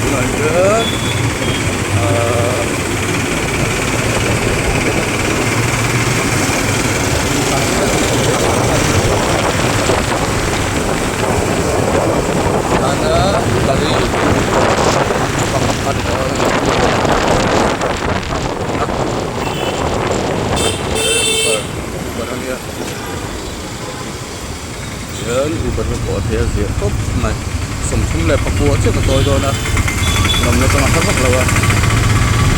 Tunah hian ahh tana gari pakhat a ni dawn a ni a. Chuan Uber hi pawh a thei a ziah tawp mai 39 chiah ka chawi dawn a nawmna chang a hla vak lo a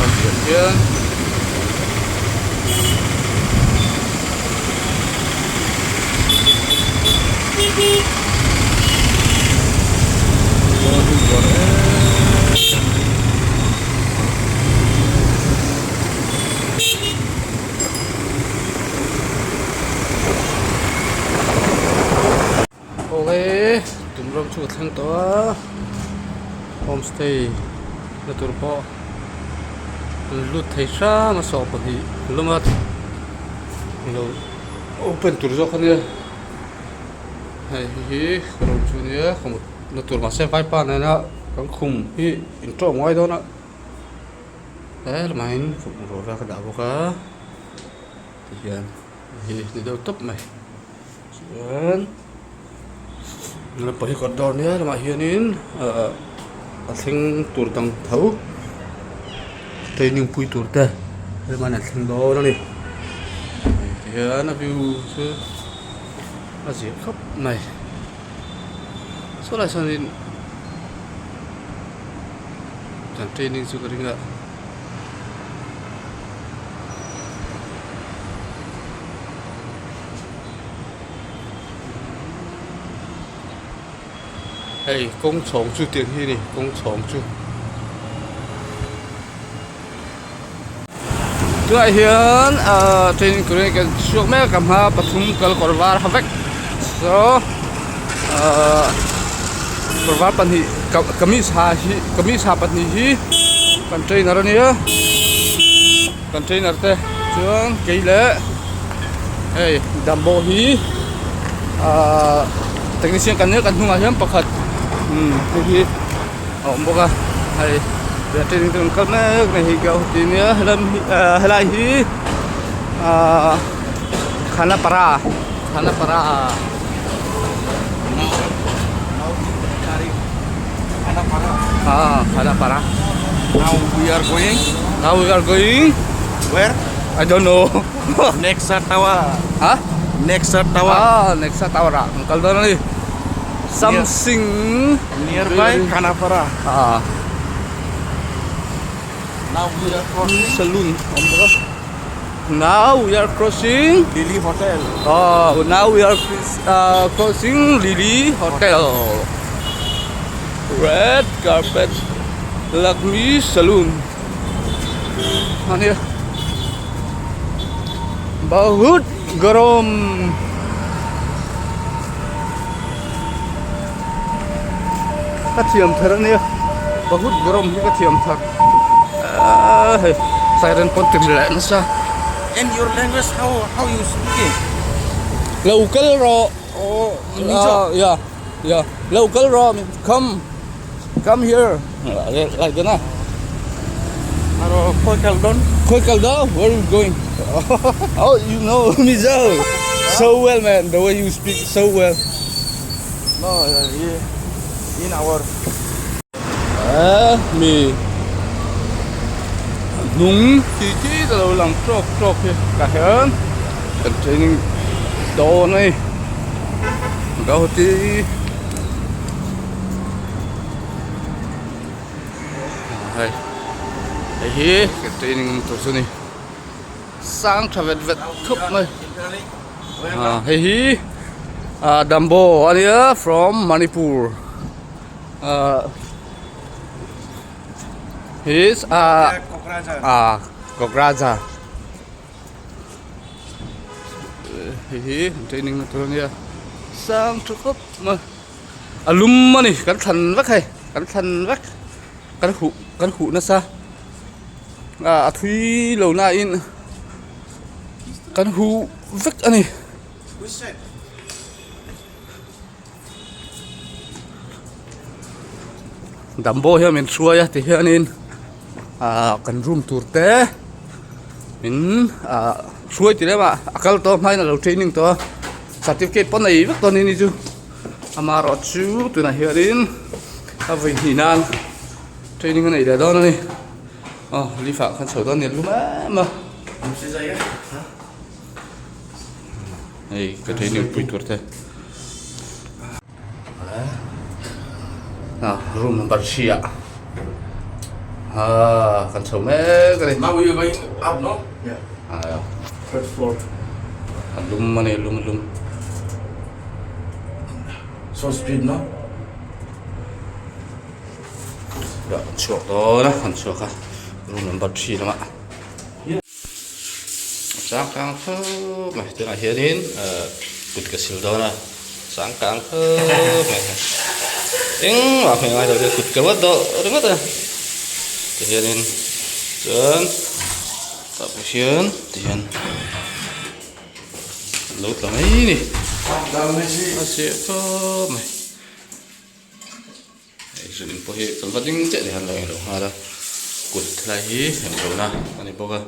a ziah hian. Awle tum ram chu a thleng tawh a homestay na tur pawh an lut thei hram a sawh pahnih lawm a ilo open tur zawk a nia hei hi ka room chu a nia ka mut na tur mahse vaipa nena kan khum hi intawm ngai dawn a. He lamah bungraw vel ka dah bawk a tihian hei hi ni deuh tawp mai chuan lampang hi kawt dawr nia lamah hianin ahh a thleng tur dang tho training pui tur te helamah hian an thleng dawn a ni tihian a view chu a zir khawp mai sawlai sawnin. Kan training chu ka ring a. Hei kawng chhawng chu tiang hi a ni kawng chhawng chu. Tunah hian ahh training turin kan chhuak mek a hma pathum kal kawr var ha vek so ahh kawr var pahnih kamis ha hi kamis ha pahnih hi kan trainer a nia kan trainer te chuan kei leh hei dambo hi ahh technician kan nia kan hnungah hian pakhat umm hei hi. A awm bawk a hei training te an kal mek mai hei guwahati nia helam hi ahh helai hi ahh khanapara khanapara ah khanapara Now we are going now we are going where? I don't know Nexa Tower. huh Nexa Tower. ah Nexa Tower ah kan kal dawn a ni. Something Nearby Khanapara. Ah. Now we are crossing Saloon awm bawk a. Now we are crossing Lily Hotel. Oh, now we are uh, crossing Lily Hotel. Red carpet Lakmi Saloon. Ania. Bahut garam. Ka thiam thar ania bahut garam hi ka thiam thar aaa hei siren pawn ti leh nasa. In your language how how you speaking? Lo kal rawh. Oh, Mizo. Yeah, yeah. Lo kal rawh come come here like that na. Aro khoi kal dawn? Khoi kal dawn? Where you going? Oh, you know Mizo so well, man. The way you speak so well. No, in our Eh, mi hnung khi khi ta lo lang trawk trawk hi tah hian kan training dawn a ni Guwahati Hei hei hi kan training tur chu a ni sang tha vet vet khawp mai ah hei hi ah Dambo a nia from Manipur ah he is ah ah Kokrajhar hei hi training na tur a nia sang tha khawp mai. A lum a ni kan thlan vek hei kan thlan vek kan huh kan huh nasa ah a thui lo na in kan huh vek a ni. Dambo hian min hruai a tihianin ah kan room tur te min ah hruai ti lem a a kal tawh hmain a lo training tawh a certificate pawh nei vek tawh a ni ni chu amaherawh chu tunah hianin a vawi hnih nan training a nei leh dawn a ni aw lift ah khan chho dawn a ni a lum em a. Hei ka training pui tur te. Ah room number 3 ah ah kan chho mek a ni. Now we are going up no? Yeah. Ah third floor. A lum a ni lum a lum. So speed no? Kan chhuak dawn a kan chhuak a room number 3 lamah. Changkang khawp mai tunah hianin ahh kut ka sil dawn a changkang khawp mai engmah hmeh ngai lo te kut ka vat dawh ringawt a tihianin chuan tah pawh hian tihian an lo tla mai a ni a chiah khawp mai. Hei zu in pawh hi kan va ding chiah ni han lo englo nghal a kut lai hi englo na a ni bawk a.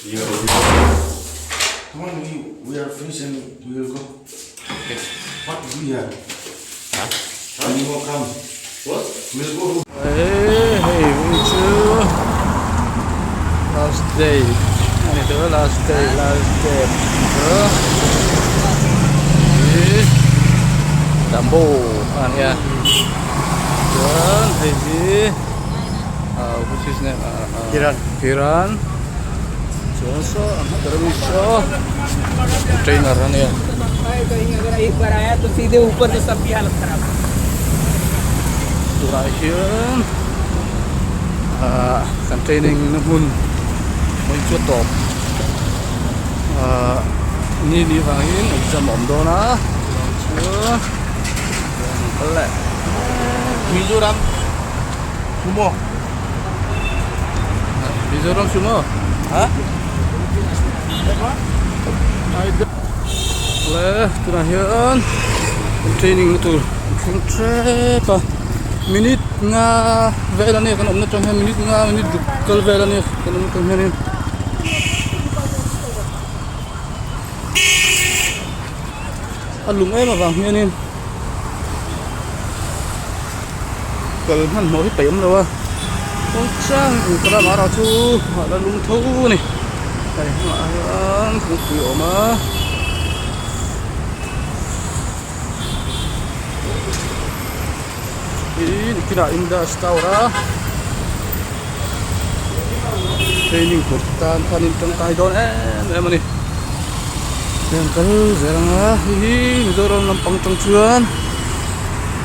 Come on, we, we are finished and we will go. Okay. What we are? Huh? We will come. What? We will go. Hei hei vung chu last day a ni tawh a last day last day hi dambo a nia chuan hei hi ah which is name ah ah Kiran Kiran chuan saw a hma ber ami saw trainer a nia. Tunah hian ahh kan training na hmun hmun chu a tawp ahh ni ni vangin exam a awm dawn a chuvang chu an kal leh Mizoram Sumo Mizoram Sumo ha Le tunah hian training na tur an thleng tep a minute nga vel a nia kan awmna tang hian minute nga minute ruk kal vel a nia kan awmna tang hianin. A lung em avang hianin kal hmanhmawh hi peih awm lo a kawng chang in kal a mahra chu a la lung tho a ni hei hnungah hian kawngpui a awm a. Ih nikinah Indus Tower a training tur tan khanin tangkai dawn em em a ni heng kal zel ang a hei hi Mizoram lampang atang chuan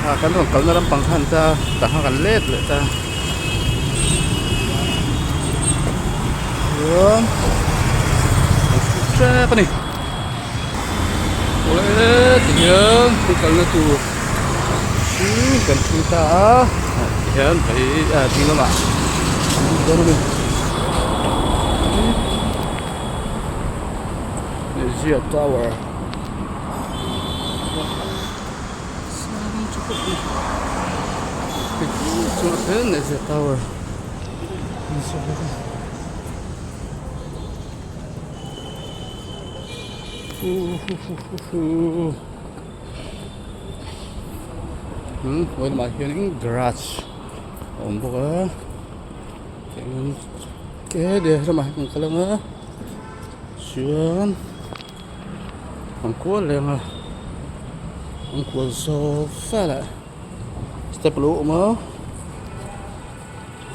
ah kan rawn kalna lampang khan ta tah khan kan let leh ta chuan kan thleng tep a ni. Awle tihian thil kalna tur chu kan thleng ta a tihian hei ah ding lamah an lut dawn a ni Zia tower Zia tower. Hmm he lamah hianin garage a awm bawk a tihian ke leh lamah hian kan kal ang a chuan an kual leh ang a an kual zawh vel ah step a lo awm a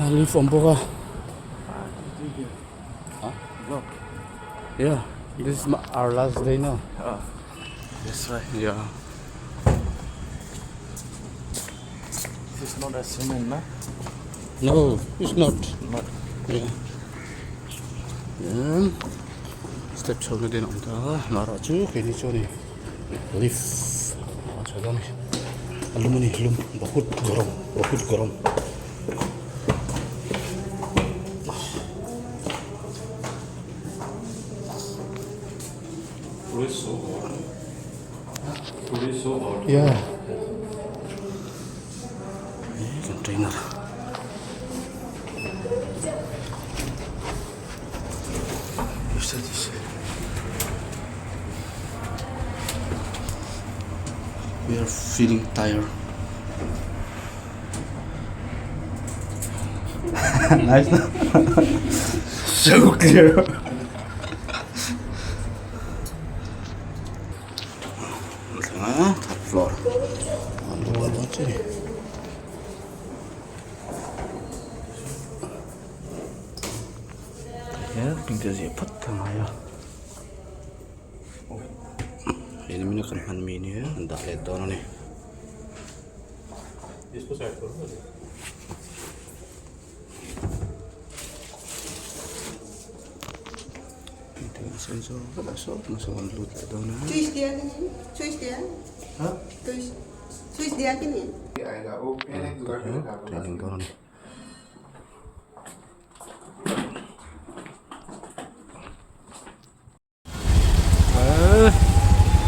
a lift a awm bawk a. Yeah, this is my, our last day now. Oh, that's right. Yeah. This is not a cement, no? No, it's not. Not. Yeah. Yeah. Step chho na din awm ta mara chu keini chuan i lift a chho dawn a ni a lum a ni lum bahut garam bahut garam. Yeah. Container. We are feeling tired. Nice. So clear. Third floor. Hian pingte ziah phawt ka ngai a he ni kan hman mi nia an dah let dawn a ni. Training dawn a ni.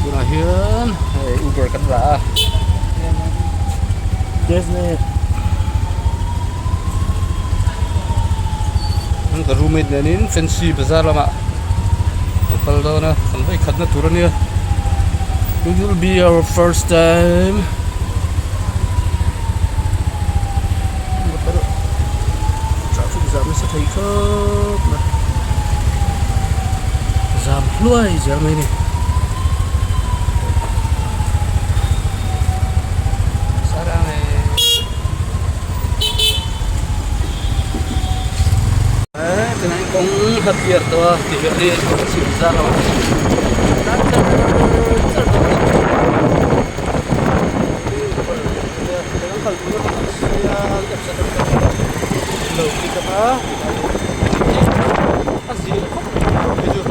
Tunah hian hei Uber kan la a. Ka roommate nenin fancy bazar lamah a kal dawn a kan vawi khatna tur a nia. It will be our first time. Traffic zam nasa thei khawp mai zam hluai zel mai a ni. Tunah hian kawng kha clear tawh a ti hian in chhip zar a awm a char char a zir khawp mai chu.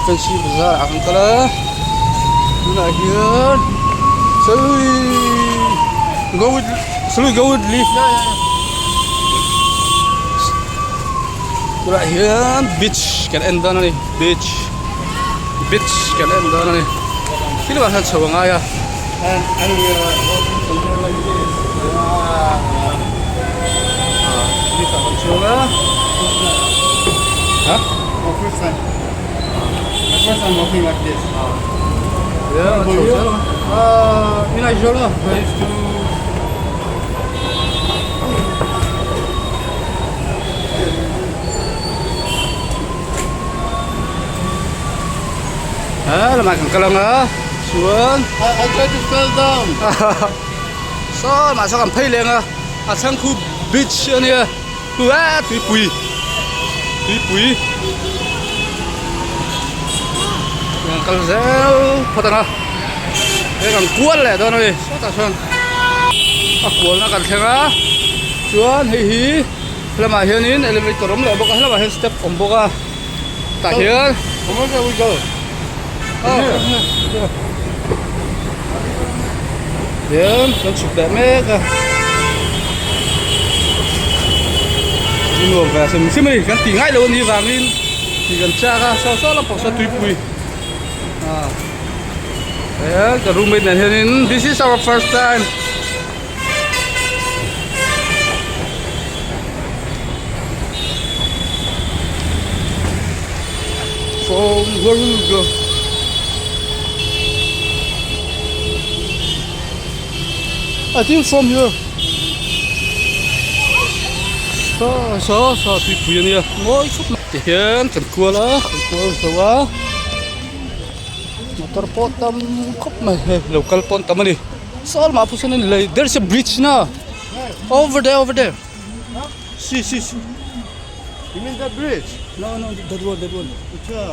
Fancy bazar ah kan kal a tunah hian go with shall we go with lift tunah hian beach kan en dawn a ni beach beach kan en dawn a ni thil vang hian chho a ngai a. Lamah kan kal ang a chuan I try to fell down saw mah saw kan phei leng a a chhang khu beach a nia chu a tuipui tuipui kan kal zel phawt ang a hei kan kual leh dawn a ni sawtah sawn a kualna kan thleng a chuan hei hi Helamah hianin elevator awm leh bawk a helamah hian step awm bawk a tah hian hian kan chhuk leh mek a a nuam ve hrim hrim a ni kan tih ngai loh a nih vangin tih kan chak a saw saw lampang saw tuipui ah ka roommate nen hianin this is our first time. From where will we go? I think from here. Saw saw saw tuipui a nia mawi khawp mai. Tihian kan kual a kan kual zo a motor pawh tam khawp mai hei lo kal pawh an tam a ni. Saw lamah pawh sawn in lei there is a bridge na over there over there see see see You mean that bridge? No no that one that one Acha.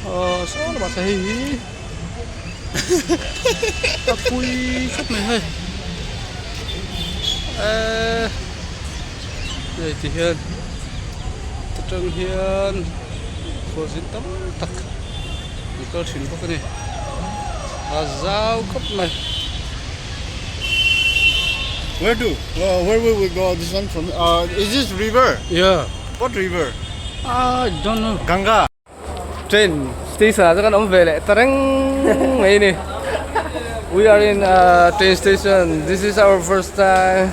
Ah saw lamah sawn hei hi a pui khawp mai hei ehh hei ti hian ta tang hian. Khualzin tam tak an kal thin bawk a ni a zau khawp mai. Where do where will we go this one from uh is this river? Yeah. What river? I don't know. Ganga. Train station ah chuan kan awm ve leh ta reng mai a ni. We are in a train station. This is our first time.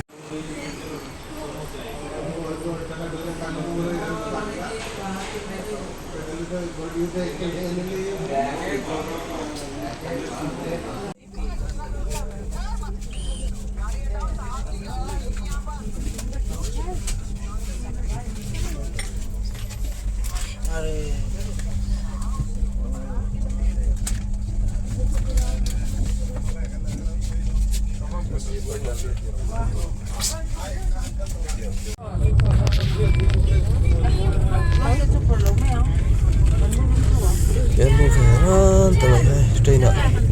Train ah.